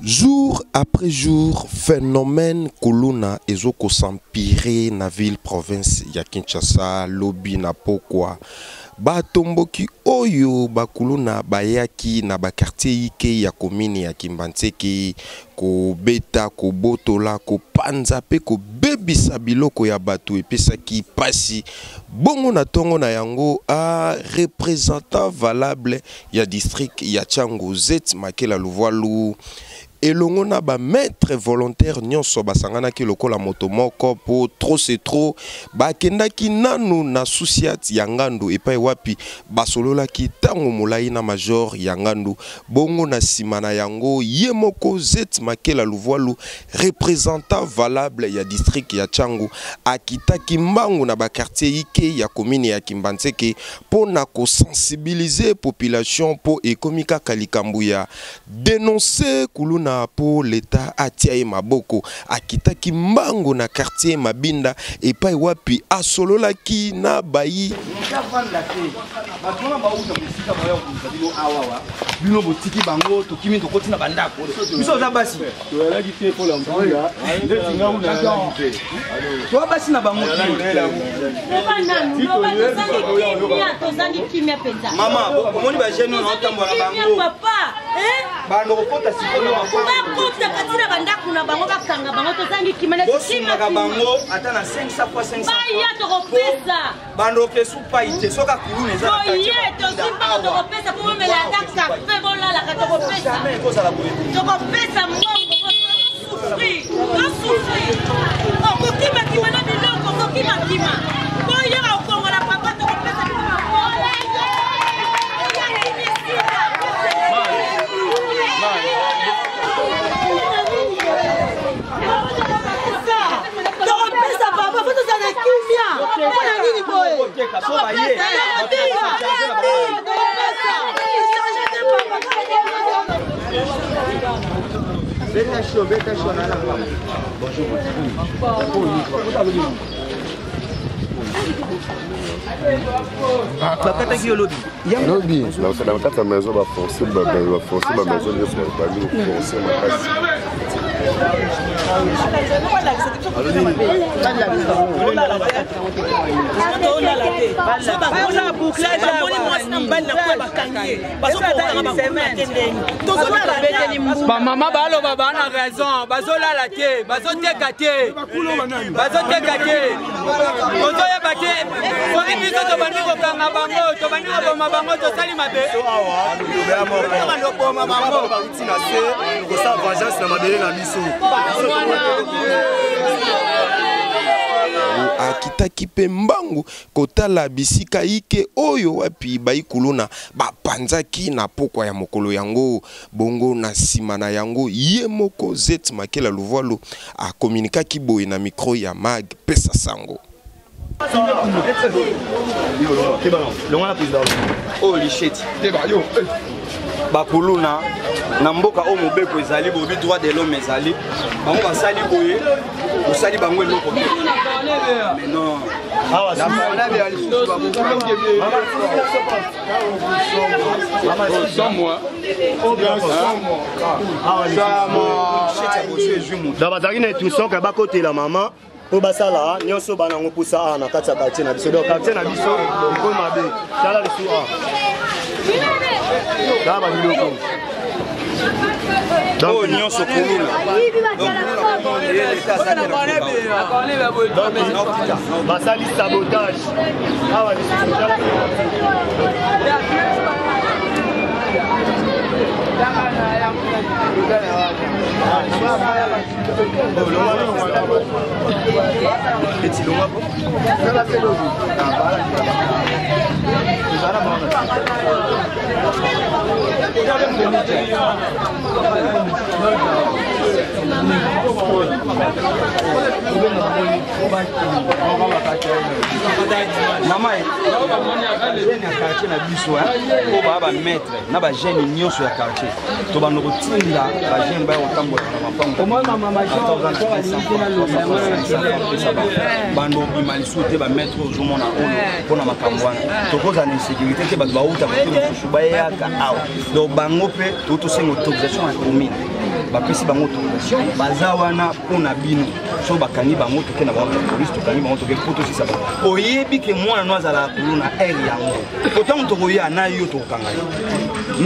Jour après jour, phénomène kuluna ezo ko s'empirer na ville province ya Kinshasa lobi na pokwa. Batomboki oyo bakuluna bayaki na ba quartier ike ya commune ya Kimbanseke kobeta, kobotola, kopanza pe kobebisa biloko ya bato epesaki pasi. Bongo na tongo na yango a représentant valable ya district ya Tshangu Zet Makela Luvualu elongo na ba maître volontaire nyonso basanganaki lokola moto moko po trop c'est trop. Bakendaki nanu na sous-ciat ya Ngandu epai wapi basololaki tango molai na major ya Ngandu. Bongo na sima na yango ye moko Zet Makela Luvualu représentant valable ya district ya Tshangu akitaki mbangu na ba quartier ike ya commune ya Kimbanseke po na ko sensibiliser population po ekomi kaka likambo ya dénoncer kuluna po l'État atia ye maboko. Akitaki mbangu na quartier Mabinda epai wapi asololaki na bayi. Nzavanda te. Bato wana bauta mosika baya koluka bino awa wa. Bino botiki bango tokimi tokoti na bandako. Biso oza basi. Toyalaki te mpo na mbula. Ndeti nga kuna nayalaki te. Toza basi na bango te. Loba nanu, loba, tozangi kimia, tozangi kimia mpenza. Mama, omoni ba jeune oyo naotambola na bango. Papa, hein? Bando kokota sikoyo na mapango. Bakota kati na bandako na bango, bakanga bango, tozangi kimia na Bosungaka bango ata na 500 fois 500. Baya tokopesa. Bando kesu pai te soka kuluna eza na quartier. Oye, tozwi mbongo tokopesa po bomela ata kafe bolalaka tokopesa. Jamais ekozala boye te. Tokopesa mbongo po tosouffrir, tosouffrir. Okokimakima na biloko, okokimakima. Boyaka kokongola papa tokopesa bino maboko. Tokopesa papa po tozala na kimia. Mpo na nini boye? Tokopesa, tokopesa. Echange te papa. Beta show, beta show na nanga. Bonjour. Bakataki yo lobi. Lobi na kati ya maison baforce baforce ba maison nyonso bandi koforce makasi. Bamama baloba baa na raison, bazolala te, bazoteka te, bazoteka te, tozoyeba te soki biso tobandi kokanga bango, tobandi koboma bango, tosali mabe. Koboma bango bauti na se kosala vengeance na mabele na biso. Akitaki pe mbangu kotala bisika ike oyo wapi baikuluna bapanzaki na pokwa ya mokolo yango. Bongo na nsima na yango ye moko Zet Makela Luvualu akomunikaki boye na micro ya Mag Pesa Sango. Oyo lisheti bakuluna na mboka oyo mobeko ezali bobi droit de l'homme ezali bango basali boye osali bango eloko te. Mais non. Donc bazalaki na instruction ke bakotela mama mpo basala nyonso bana yango mposa awa na kati ya quartier na biso. Donc quartier na biso ekomi mabe. Tala lisusu awa. Tala ba biloko. Donc oyo nyonso kuluna. Donc basali sabotage. Awa lisusu tala. Mama, jeune ya quartier na biso, hein, oyo baya ba maître na ba jeune nyonso ya quartier, tobanda kotinda ba jeune baya kotambola na mapango. Bando obima lisusu te, ba maître oyo ozomona oyo mpona makambo wana tokozala na insécurité te. Bato bauta kote mosusu bayaka awa, donc bango mpe tosenga autorisation ya commune. Bapesi bango autorisation, baza wana mpona bino. So bakangi bango, toke na bango police, tokangi bango, toke mpo tosisa bango. Oyebi ke mwana no azalaka kuluna aire yango, otango tokoya na yo, tokokanga yo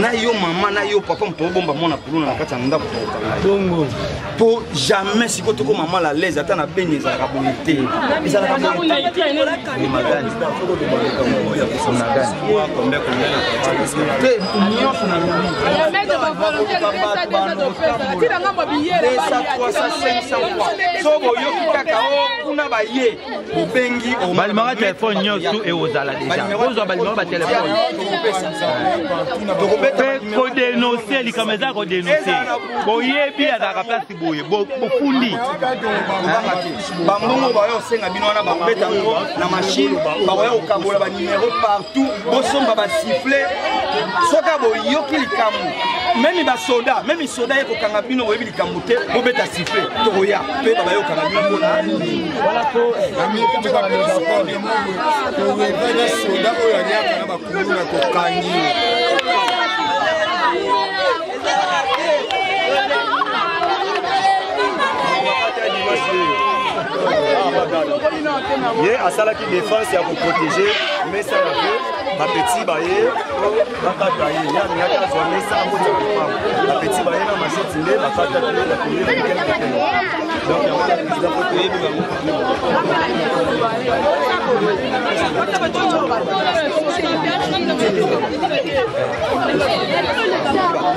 na yo mama na yo papa, moto obomba mwana kuluna na kati ya ndako, tokokanga yo. Po jamais sikoyo tokoma mal à l'aise. Ata na Beni ezalaka boye te, ezalaka boye te. Nyonso na lobi so boyoki kaka o kuna baye, bobengi. Balimaka telefone nyonso ekozala deja, bozwa balimaka batelefone mpe kodénoncer likambo eza kodénoncer. Boyebi azalaka place boye, bofundi. Bambongo baoya kosenga bino wana, babeta yango na machine, bakoya kokabola banimero partout. Bosomba basifflet, soki boyoki likambo, même basoda, même soda ye kokanga bino, boyebi likambo te, bobeta sifflet, tokoya toyeba bayokanga bino mpona. Torevana soda oyo aliaka na bakuluna, tokangi. Ye asalaki défense ya koprotéger mesa ya ve, bapeti baye bakata ye, ye alingaki azwa mesa akota lopango, bapeti baye na machette nde bakataki ye, bakomi. Donc yango wana, président, po toyebi bango.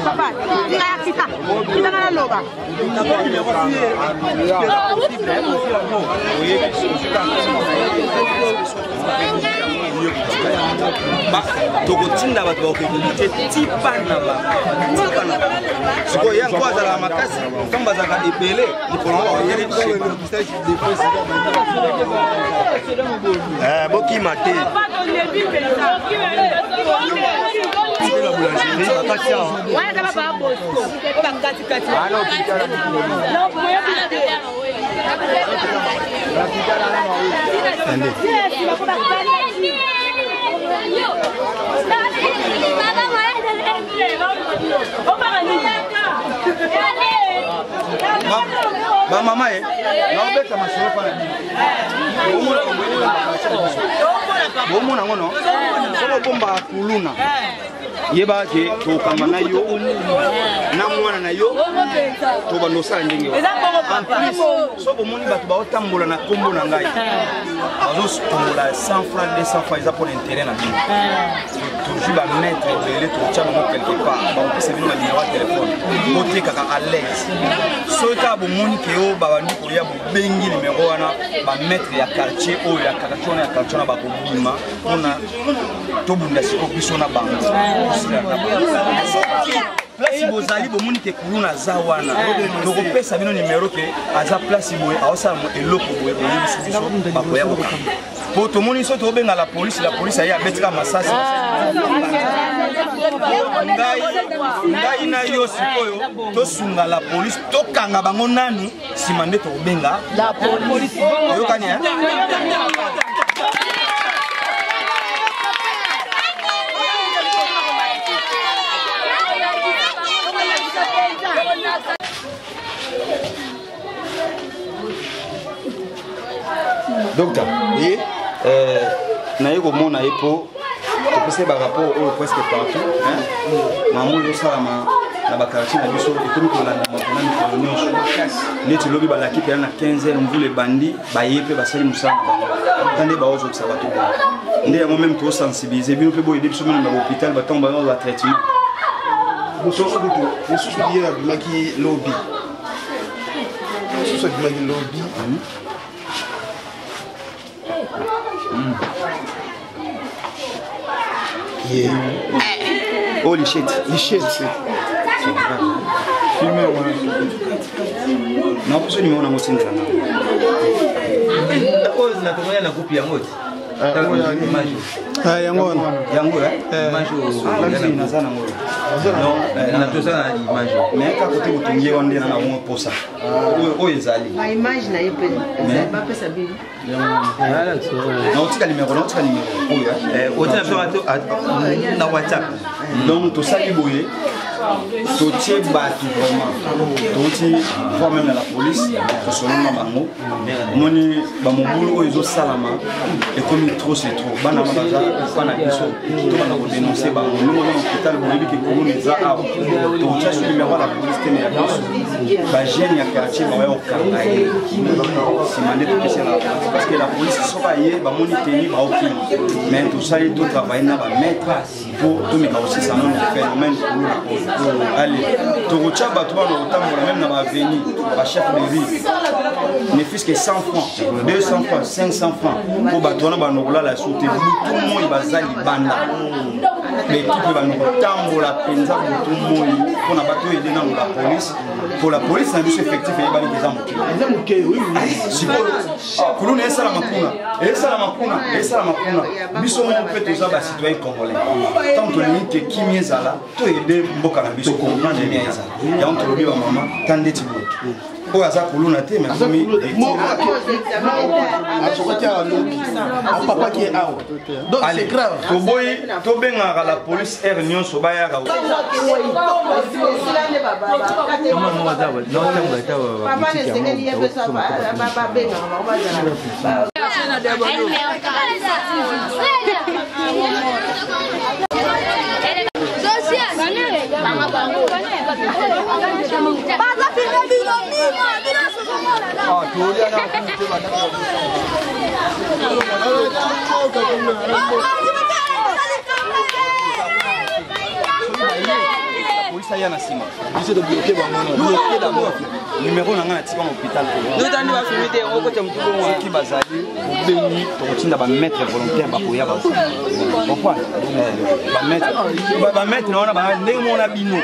Papa, kita kita naloba. Tokotinda bato bakokende te, ti bana bana sikoyo yango azalaka makasi, ntango bazalaka ebele mokolo yango bakokende. Bokima te. Boulangerie bakati awa. Wana eza baba Bosco oyo bakatikati. Bamama ye naobeta masolo mpa na bino, bomona yango no. Soki obombaka kuluna, yebaka ke tokokanga na yo na mwana na yo, tobanda osala ndenge. En plus, so bomoni bato baotambola na nkombo na ngai, bazotombola 100 franc, 200 franc, eza mpona intérêt na bino. Tozwi bamaître ebele, tokotya bango quelque part, bakopesa bino banimero ya telefone, botekaka à l'aise. Soki kaka bomoni ke oyo babandi koya, bobengi nimero wana, bamaître ya quartier oyo, ya quartier wana, ya quartier wana, bakobima mpona tobunda. Sikoyo biso na bango, soki place bozali bomoni ke kuluna aza wana, tokopesa bino nimero ke aza place boye, aosala eloko boye, boyebisi biso, bakoya kokanga. Po tomoni so tobenga la police, la police aye abetika masasi. Ngai na yo sikoyo tosunga la police, tokanga bango nanu, nsima nde tokobenga. Oyokani? Docteur, Oui. Naye komona ye mpo topesa ye barapport oyo presque partout. Mamo ezosalama na baquartier na biso, ekomi kolanda moto na mikolo nyonso. Neti lobi balaki mpena na 15 heure, mvula ebandi, baye mpe basali mosala na bango, ta nde baozokisa bato boye. Nde yango même tosensibiliser bino mpe boyede biso mene na bahôpital, batango bazozwa traitement. Mosusu kutu, mosusu ye abimaki lobi, mosusu abimaki lobi. Ye oyo lichette. Lichette. Nakoso nimero nango, tindela nga. Oyo nakomona na groupe yango ti. Yango wana. Yango. Image. Naza nango. Toza na image. Mais kaka kote botongi ye wana nde na nango mposa oyo ezali. Baimage na ye mpe bapesa bino. Naotika nimero, naotika nimero oyo. Otia biso na WhatsApp. Donc tosali boye. Totie bato vraiment, touti voire même na la police, tosololi na bango. Omoni bamobulu oyo ezosalama ekomi trop, c'est trop. Bana wana baza bana biso, tobanda kodénonce bango. Ndenge oza na hôpital, boyebi ke corona eza awa, tokotia su numéro ya la police te, me ya biso bajeune ya quartier baoya kokanga ye nsima nde topesi la police, parce que la police soki aye bamoni teni baokima. Mais tosali, totravaille na bamaître po tomeka kosisa nano phénomène kuluna oyo. Ale, tokotya bato bana kotambola même na baavenue, bachef de rue, ne fût que 100 francs, 200 francs, 500 francs, mpo bato wana bana kolala so te butu moi, baza libanda. Baekipe bana kotambola mpenza butu moi mpona bato oyo ede nano la police, po la police na biso effectif eyebani eza moke. Sikoyo kuluna esalama kuna, esalama kuna, esalama kuna. Biso moko mpe toza bacitoyen congolais. Ntango tolingi ke kimi ezala, toyede mboka na biso, comprendre kimia ezala. Yango tolobi bamama ta ndeti boye, oyo aza kuluna te, mais akomi. Allez, toboyi tobengaka la police aire nyonso bayaka. Papa, nesengeli ye mpe so babengaka bango bazala. Polisi aya na nsima, biso tobloke bango d'abord. Numéro na ngai natika na hôpital. Soki bazali obengi, tokotinda bamaître volontaire bakoya, comprendre bamaître wana ndenge mona bino,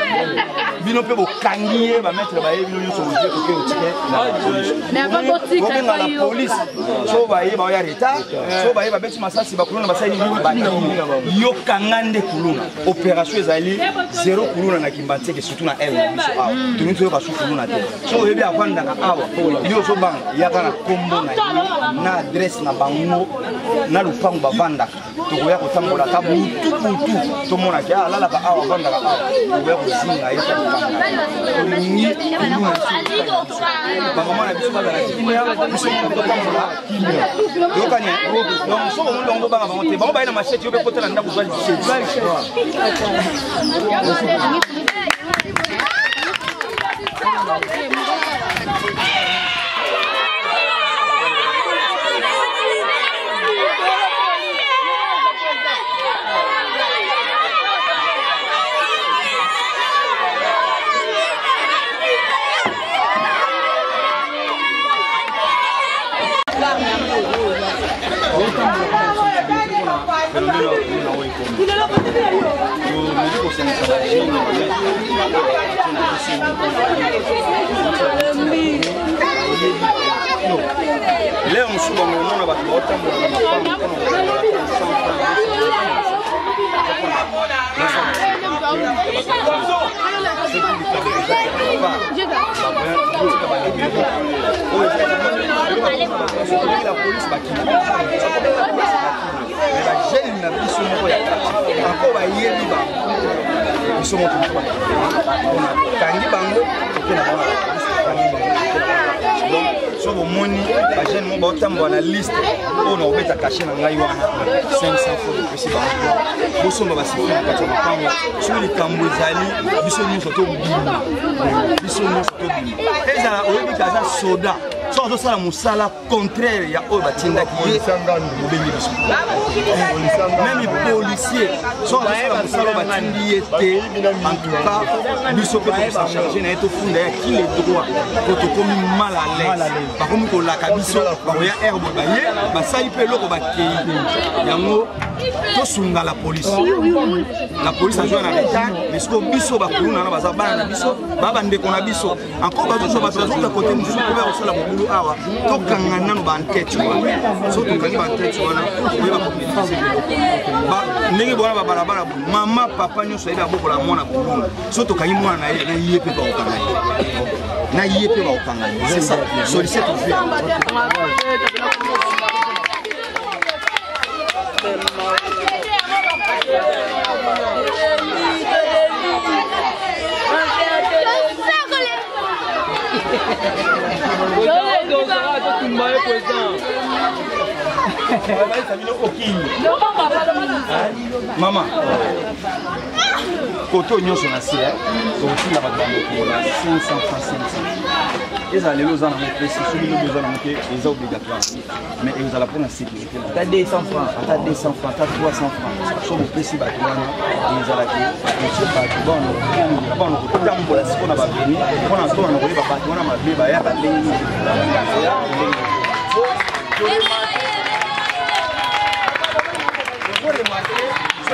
bino mpe bokangi ye, bamaître baye, bino nyonso bozwi, toke otike na police. Bobenga la police, so baye baoya retard, so baye babeti masasi, bakuluna basali nini, yokanga nde kuluna. Opération ezali zéro kuluna na Kimbanseke, surtout na aire na biso awa. Tolingi toyoka su kuluna te. So oyebi avandaka awa, yo ozobanga, yaka na kombo na ye na adresse na bango na lupango bavandaka. Tokoya kotambola ata butu butu, tomonaki alalaka awa, avandaka awa, tokoya kozinga ye, tokokanga. Tolingi kuluna, bamama na biso bazala kimia, biso totambola kimia. Yokani, donc soki omoni bango, bobanga bango te. Bango baye na machette, yo mpe kotala ndako, zwa lichette. Tomeki kosangisa bajeune. Leo mosusu bango omona bato baotambola na mapango mpona la police bakima, mais bajeune na biso moko ya quartier encore bayebi bango. Biso moko tokangi bango, toke na bango na police, tokangi bango. Donc so bomoni bajeune moko baotambola na liste oyo na kobeta cachet na ngai wana, 500 francs, topesi bango, bosomba basifle na kati ya mapango. Soki likambo ezali, biso nyonso tobima, biso nyonso tobima. Ezala oyebi ke aza soda, so azosala mosala contraire ya oyo batindaki ye, bobengi biso. Même policier, so azosala mosala oyo batindi ye te, en tout cas biso mpe tokosa charge na ye, tofunda ye qui le droit, po tokomi mal à l'aise. Bakomi kolaka biso, bakoya aire boye, baye basali mpe eloko, bakei. Yango tosunga la police. La police azwa na retard, mais sikoyo biso bakuluna wana baza bana na biso, baa bandeko na biso. Encore bazozwa bato bazouta kote mosusu mpo baya kosala mobulu awa. Tokanga nano baenquête wana. So tokangi baenquête wana, oyeba komaîtrise biloko ndenge bona babalabala. Mama, papa nyonso ayebi abokola mwana kuluna. So tokangi mwana na ye, na ye mpe bakokanga ye, na ye mpe bakokanga ye. C'est ça solution tozwi. Mama, koto nyonso na se tokotinda bato bamokongola 500 francs 500. Ezala lelo oza nango pesi, soki lobi oza nango te, eza obligatoire, mais ezala mpona sécurité. Ata 200 francs, ata 200 francs, ata 300 francs, so bopesi bato wana, ezalaki otie bato bana kokengela, bana kotambola sikoyo na baveni mpona tona koyeba bato wana mabe bayaka ndenge nini.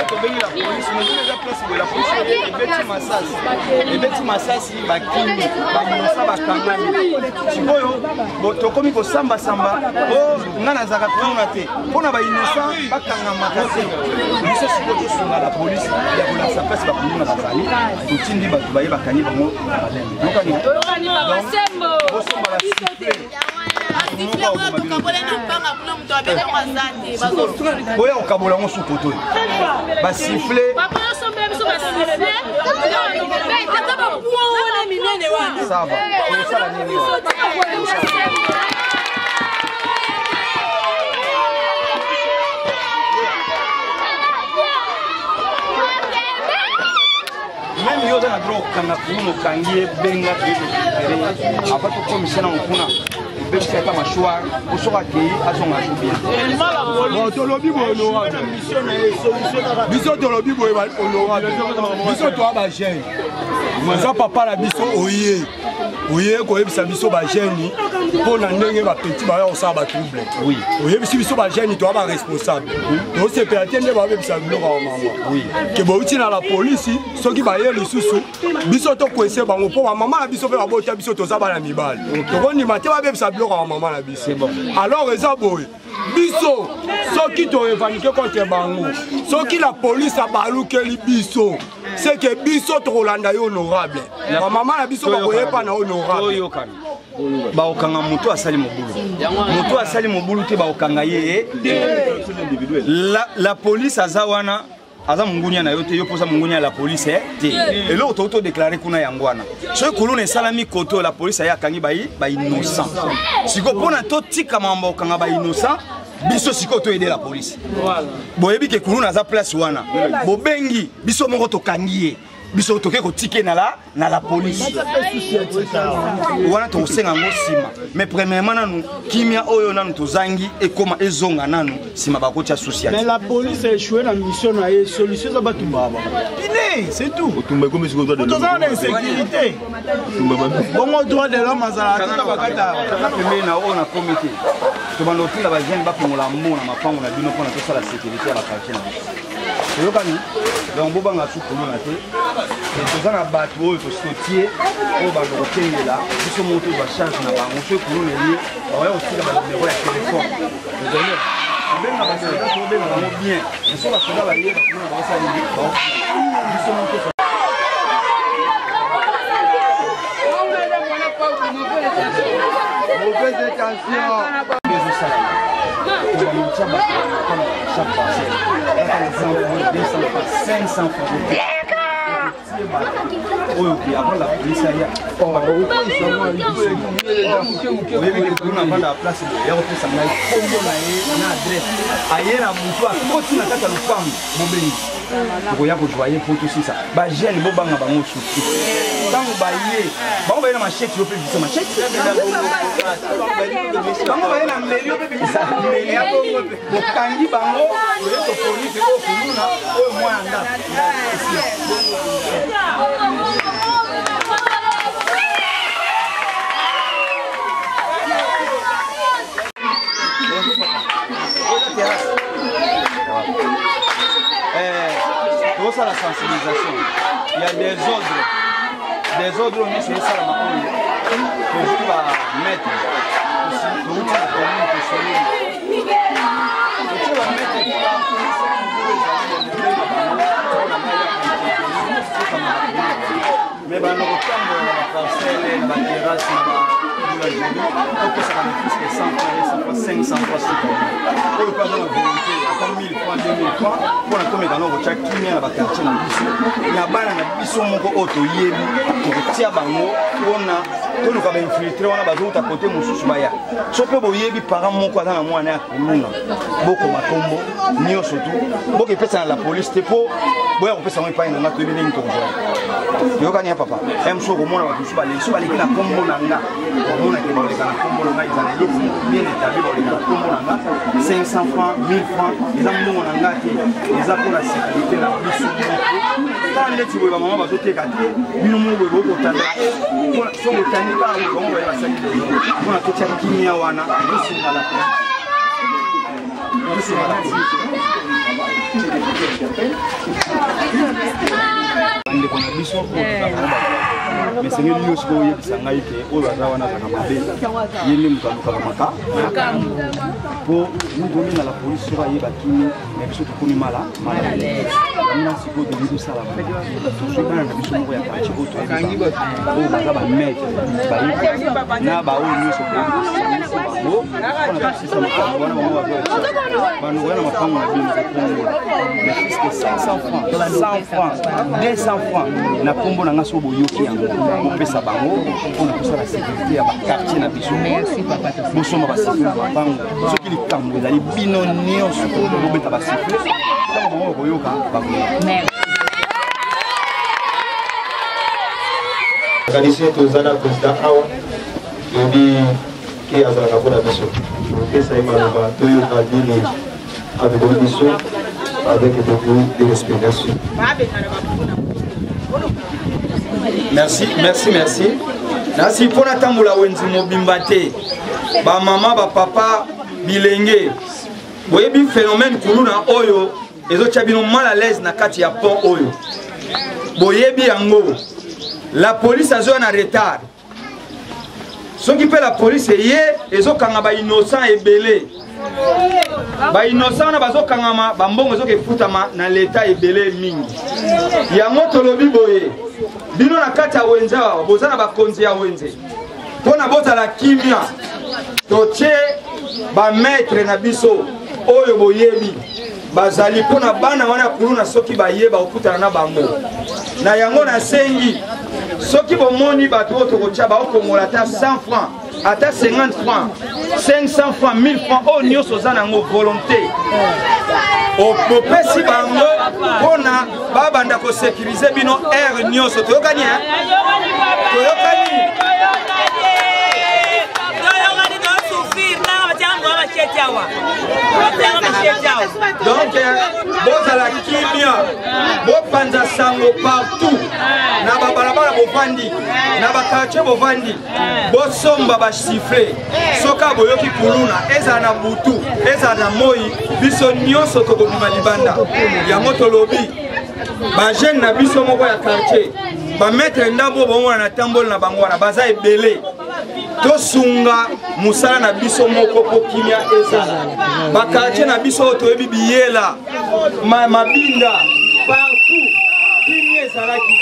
Tobengi la police, mozoni eza place boye, la police ebeti masasi, ebeti masasi, bakimi bamosa bakangami. Sikoyo tokomi kosambasamba o nga nazalaka kuna te mpona bainnocent bakangamaka te. Biso sikoyo tosunga la police ya kolakisa place bakuluna bazali, totindi bato baye bakangi bango na balembe. Bosomba basiffle boya kokabola yango su koto basifle sava osala nini? Même yo oza na droit kokanga kuluna, okangi ye, benga toye korécupere avant tokomisa nango kuna, obebisi ata mâchoire po soki akei azonga azo bien. Bon, tolobi boye, honorable, biso tolobi boye, honorable, biso toa bajeune, oza papa na biso, oye oye koyebisa biso bajeune mpo na ndenge bapeti baya kosala batrouble. Oyebisi biso bajeune, toa baresponsable, tosepela te nde babebisa biloko ya mama ke bouti na la polisi. Soki baye lisusu, biso tokwese bango, mpo bamama na biso mpe babota biso, toza bana mibali, tokondima te babebisa biloko ya bamama na biso. Alors eza boye, biso soki torevendiquer contre bango, soki la police abalukeli biso, c'est que biso tokolanda yo, honorable, bamama na biso bakoyepa na honorable. Toyokana, bakokanga moto asali mobulu, moto asali mobulu te, bakokanga ye. La police aza wana, aza mongunia na yo te, yo mpoza mongunia ya la police te. Eloko toki todéclarer kuna yango wana, soki kuluna esalami koto, la police aye akangi bainnocent. Sikoyo mpona totika makambo kokanga bainnocent, biso sikoyo toyede la police. Boyebi ke kuluna aza place wana, bobengi biso moko, tokangi ye, biso toke kotike na la police wana, tokosenga yango nsima. Mais premièrement nanu kimia oyo nanu tozangi ekoma ezonga nanu, nsima bakotia susi. Mais la police a échoué na mission na ye, solution eza batumba bango pine, c'est tout. Toza na insécurité bongo, droit de l'homme azalaka tata bakata. Pembeni na oyo nakomi te, tobanda kotinda bajeune bafongola mbo na mapango na bino mpona tosala sécurité ya baquartier na biso. Toyokani, donc bobanga su kuluna te. Toza na bato oyo totie oyo bando kokengela biso moko, tozwa charge na bango. Soki kuluna eye, bakoya kotika banumero ya telefone, tobenga basoda, tobenga bango bien. So basoda baye, bakuluna bakosala nini? Biso moko. Mauvaise intention. Ezosala tobanda chaque parcelle 200 francs, 500 francs oyo ke avant la police aya. Oyebi ke kuna avanda ya place ya kopesa ngai kombo na ye na adresse, aye na butu, akoti na kati ya lopango, bobengi, tokoya kozwa ye mpo tosisa. Bajeune bobanga bango susu, ntango baye, bango baye na machette, yo mpe bimisa machette, bango baye na mbeli, yo mpe bimisa mbeli, bokangi bango, oye topolisi oyo kuluna oyo mwana ndako. Bonjour papa. Oza terrasse. Tozosala sensibilisation ya désordre, désordre oyo nyonso esalama oyo tozwi bamaître, touti na commune, tosololi, totie bamaître mpona ezali na bango mpona ngai ya. Mais banda kotambola na baparcelle, na baterrasse, na baboulangerie, topesaka na plus que 100 francs, 100 francs, 500 francs. Soki oyo mpe aza na volonté, ata 1000 francs, 2000 francs, mpona tomeka na kotya kimia na baquartier na biso, na bana na biso moko oyo toyebi, tokotia bango mpona Toluka bainfiltre wana bazouta kote mosusu baya. So mpe boyebi parent moko aza na mwana ya kuluna, bokoma kombo nyonso tu, bokepesa na la police te mpo boya kopesa yango epai na nga, toyebi ndenge tokozwa. Yoyokani ya papa mosusu, okomona bato mosusu baleki, so baleki na kombo na nga, omonake bakoleka na kombo na nga, ezala eloko moko bien établi, bakoleka na kombo na nga 500 francs, 1000 francs, eza mbongo na nga te, eza mpona sécurité na biso moko. Tala ndeti boye bamama bazoteka te, bino moko boye bokotanda, so botandi kaka boye, bango baye basali mpona totya kimia wana, tosunga la tosunga la bandeko na biso oyo tozalaka bato. Mais esengeli yo sikoyo oyebisa ngai ke oyo aza wana azalaka mabe, ye nde moto alukaka maka mpo moto na la police soki ayeba kimi me biso tokomi mala mala. Yango na sikoyo tolingi tosala, tozwi bana na biso moko ya quartier oyo toyebi, oyo baza bamaître, bayebi na baoyo nyonso toyebi, tosangisi bango mpona tosisa makambo wana. Bango bandokoya na mapango na bino kokongola, mais puisque 500 francs, 100 francs, 200 francs na nkombo na nga, soki boyoki yango, bopesa bango mpona kosala sécurité ya baquartier na biso. Bosomba basifflet na mapango, soki likambo ezali, bino nyonso bobeta basifflet, ntango bango bakoyoka, bakoyoka. Nakanisi toza na président awa, toyebi ke azalaka mpona biso, topesa ye maloba, toyoka nini amemeli biso avec beaucoup de respect. Merci. Merci, merci, merci. Nasi mpo natambola wenzi mobimba te. Bamama, bapapa, bilenge, boyebi phénomène kuluna oyo ezotya bino mal à l'aise na kati ya pont oyo, boyebi yango. La police azoya na retard, soki mpe la police eye, ezokanga bainnocent ebele. Bainnocent wana bazokangama, bambongo ezoka efutama na leta ebele mingi. Yango tolobi boye, bino na kati ya wenze awa boza na bakonzi ya wenze, mpo na bozala kimia, totie bamaître na biso oyo boyebi bazali mpo na bana wana kuluna, soki baye bakokutana na bango. Na yango nasengi, soki bomoni bato oyo tokotya baokongola ata 100 francs, ata 50 francs, 500 francs, 1000 francs, oyo nyonso oza nango volonté, opesi bango mpona babanda kosécuriser bino aire nyonso. Toyokani? Toyokani? Toyokani, tosouffrir nanga batianga machete awa, batianga machete awa. Donc bozala kimia, bopanza sango partout na babalabala bovandi, na baquartier bovandi, bosomba basifflet. Soki boyoki kuluna, ezala na butu, ezala na moi, biso nyonso tokobima libanda. Yango tolobi, bajeune na biso moko ya quartier, bamaître ndambo bomona na tamboli na bango wana baza ebele, tosunga mosala na biso moko mpo kimia ezala. Baquartier na biso oyo toyebi, Biyela, Mabinda, partout kimia ezalaki.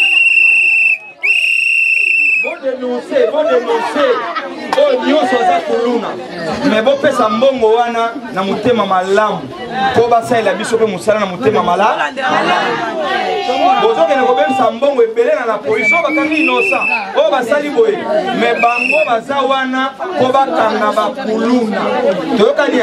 Bodénoncer, bodénoncer oyo nyonso aza kuluna, me bopesa mbongo wana na motema malamu mpo basalela biso mpe mosala na motema malamu. Bozokende kobebisa mbongo ebele na la polise oyo bakangi innocent, oyo basali boye, me bango baza wana mpo bakanga bakuluna. Toyokani?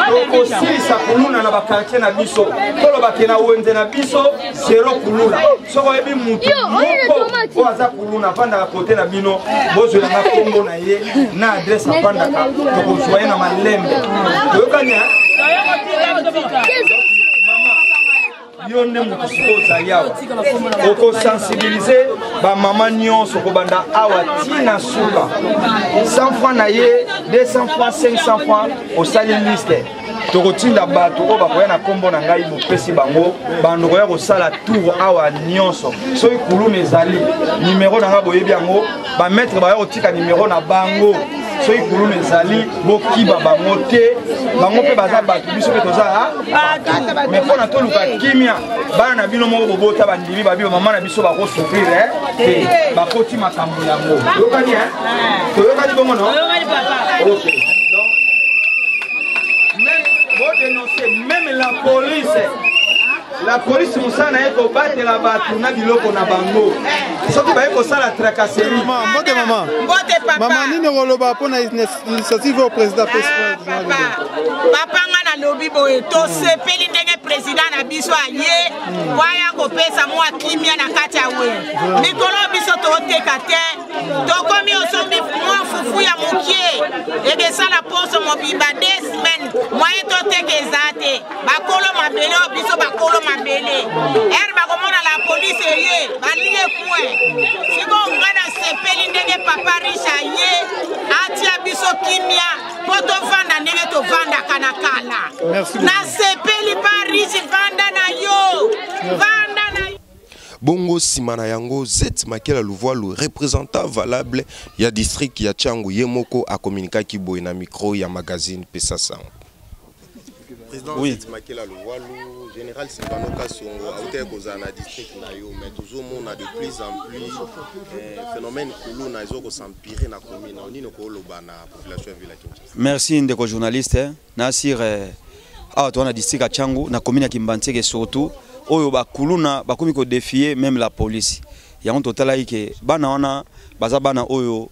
Tokosilisa kuluna na baquartier na biso. Tolobake na wenze na biso zéro kuluna. Soki oyebi mutu moko oyo aza kuluna, avandaka kote na bino, bozwelanga nkombo na ye na adresse avandaka, tokozwa ye na malembe. Toyokani? Yo nde moto sikoyo ozali awa, okosensibiliser bamama nyonso kobanda awa ntina suka. 100 franc na ye, 200 franc, 500 franc, osali liste, tokotinda bato oyo bakoya na nkombo na ngai, bopesi bango, bando koya kosala tour awa nyonso. Soki kuluna ezali, nimero na ngai boyebi yango, bamaître baya kotika nimero na bango. Soki kuluna ezali, bokiba bango te, bango mpe baza bato, biso mpe toza. Mais mpona toluka kimia, bana na bino moko bobota bandimi babi, bamama na biso bakosouffrir te, bakoti makambo yango. Toyokani? Toyokani bongo? No, ok. Même bodénoncer, même la police. La police mosala na ye kobatela bato na biloko na bango soki baye kosala tracasserie. Mbote mama. Mbote papa. Mama nini okoloba mpo na initiative oyo président apesi? Papa, nga nalobi boye, tosepeli ndenge président na biso aye po aya kopesa mwa kimia na kati ya wenze. Mikolo biso toteka te, tokomi osombi mwa fufu ya mokie ekesala poso mobimba, 2 semaines, moyen toteka eza te. Bakolo mabele oyo, biso bakolo mabele, ere bakomona la police eye, balie point. Sikoyo nga nasepeli ndenge papa riche aye atia biso kimia mpo tovanda ndenge tovandaka na kala. Nasepeli pa riche, vanda na yo, vanda na yo. Bongo nsima na yango, Zet Makela Luvwalu, représentant valable ya district ya Tshangu, ye moko akominikaki boye na micro ya magazine Pesa Sango. Président Zet Makela Luvwalu, général Silvano Kasongo autaki kozala na district na yo, mais tozomona de plus en plus phénomène kuluna ezokos'empirer na commune. Nini okoloba na population ya ville ya Kinshasa? Merci ndeko journaliste. Nasir awa toza na district ya Tshangu, na commune ya Kimbanseke, surtout oyo bakuluna bakomi kodéfier même la police. Yango totalaki ke bana wana baza bana oyo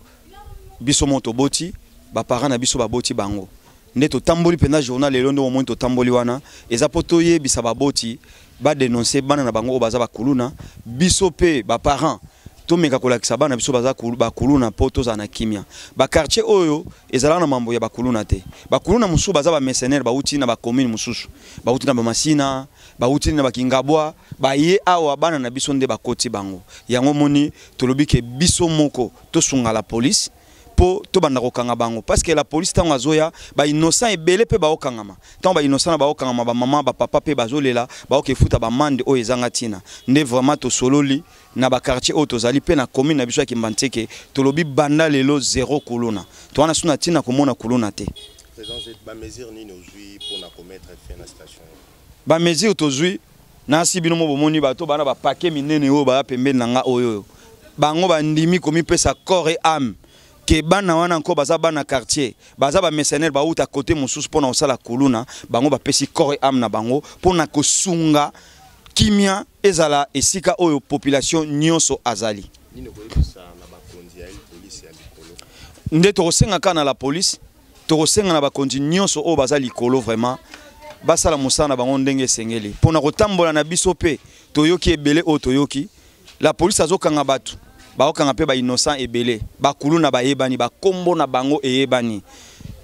biso mo toboti, baparent na biso baboti bango. Nde totamboli mpenza journal lelo, nde omoni totamboli wana eza mpo toyebisa baboti badénoncer bana na bango oyo baza bakuluna. Biso mpe baparent tomeka kolakisa bana biso baza bakuluna mpo tozala na kimia. Baquartier oyo ezalaka na mambo ya bakuluna te. Bakuluna mosusu baza bamercenaire, bauti na bacommune mosusu, bauti na bamasina, bauti na bakingabwa, baye awa, bana na biso nde bakoti bango. Yango moni tolobi ke biso moko tosunga la police mpo tobanda kokanga bango, parce que la police ntango azoya, bainnocent ebele mpe baokangama. Ntango bainnocent na baokangama, bamama, bapapa mpe bazolela, baokefuta bamande oyo ezanga ntina. Nde vraiment tosololi na baquartier oyo tozali mpe na commune na biso ya Kimbanseke, tolobi banda lelo zéro kuluna. Towana so na ntina komona kuluna te. Président, bamesure nini ozwi mpona komettre fin na situation? Bamesure tozwi, nasi bino mo bomoni bato bana bapake minene oyo baya pembeni na nga oyo oyo bango bandimi komipesa corps et âme ke bana wana nko baza bana quartier, baza bamercenaire, bauta kote mosusu mpona kosala kuluna. Bango bapesi corps et âme na bango mpona kosunga kimia ezala esika oyo population nyonso azali. Nini koyebisa na bakonzi ya polise ya likolo? Nde tokosenga kaka na la police, tokosenga na bakonzi nyonso oyo baza likolo, vraiment basala mosala na bango ndenge esengeli mpona kotambola na biso. Mpe toyoki ebele oyo toyoki, la police azokanga bato, baokanga mpe bainnocent ebele. Bakuluna bayebani, bakombo na bango eyebani.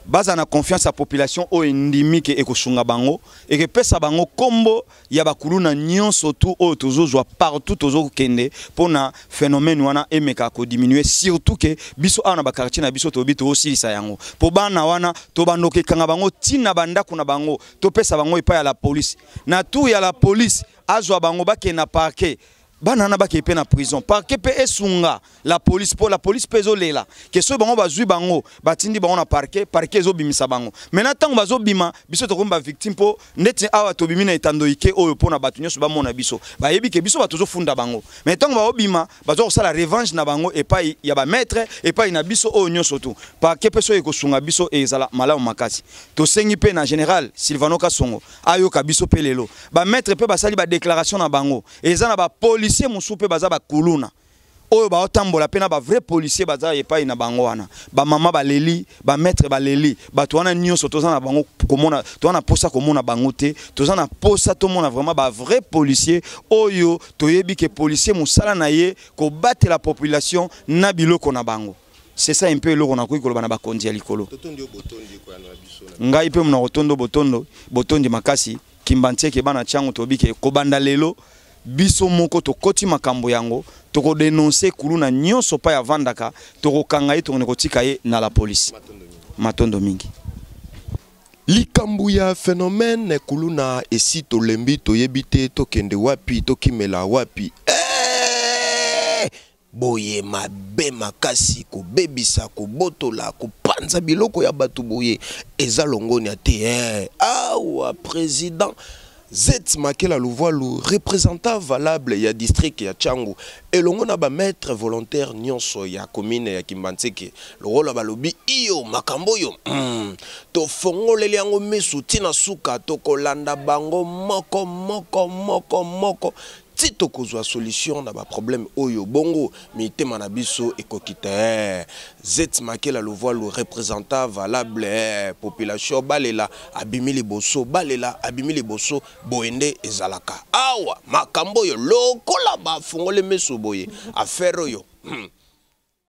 Baza na confiance ya population oyo endimi ke ekosunga bango, ekepesa bango kombo ya bakuluna nyonso tu oyo tozozwa partout tozokende, mpona phénomène wana emeka kodiminuer. Surtout ke biso awa na baquartier na biso, toyebi tozosilisa yango, mpo bana wana tobandoka ekanga bango ntina bandako na bango, topesa bango epai ya la police. Na tour ya la police azwa bango, bakende na parquet, bana wana bakei mpe na prison. Parquet mpe esunga la police, mpo la police mpe ezolela ke soki bango bazwi bango, batindi bango na parquet, parquet ezobimisa bango. Maintenant ntango bazobima, biso tokomi bavictime, mpo ndeti awa tobimi na etando ike oyo mpo na bato nyonso bamona biso, bayebi ke biso bato tozofunda bango. Mais ntango baobima, bazwa kosala revanche na bango epai ya bamaître, epai na biso oyo nyonso tu. Parquet mpe soki ekosunga biso, ezala malamu makasi. Tosengi mpe na général Silvano Kasongo ayoka biso mpe lelo. Bamaître mpe basali badéclaration na bango, eza na bapolicier mosusu mpe baza bakuluna oyo baotambola mpe na bavrai policier baza epai na bango wana. Bamama baleli, bamaître baleli, bato wana nyonso toza na bango komona, toza na posa komona bango te. Toza na posa tomona vraiment bavrai policier oyo toyebi ke policier mosala na ye kobatela population na biloko na bango. C'est ça un peu eloko nakoki koloba na bakonzi ya likolo. Ngai mpe mona kotondo botondo, botondi makasi. Kimbanseke, bana Tshangu, toyebi ke kobanda lelo biso moko tokoti makambo yango, tokodénoncer kuluna nyonso pa avandaka, tokokanga ye, tokende kotika ye na la police. Matondo mingi. Likambo ya phénomène kuluna esi tolembi, toyebi te tokende wapi, tokimela wapi. Boye mabe makasi, kobebisa, kobotola, kopanza biloko ya bato boye eza longonia te. Awa président Zet Makela Luvualu, représentant valable ya district ya Tshangu, elongo na ba maître volontaire nyonso ya commune ya Kimbanseke, lokola balobi iyo makambo oyo tofongoleli yango misu tina suka, tokolanda bango moko moko moko moko ti tokozwa solution na baproblème oyo, bongo mitema na biso ekoki te. Zet Makela Luvualu, représentant valable, population balela abimi liboso, balela abimi liboso. Boye nde ezalaka awa. Makambo oyo lokola bafungoli miso boye, affaire oyo.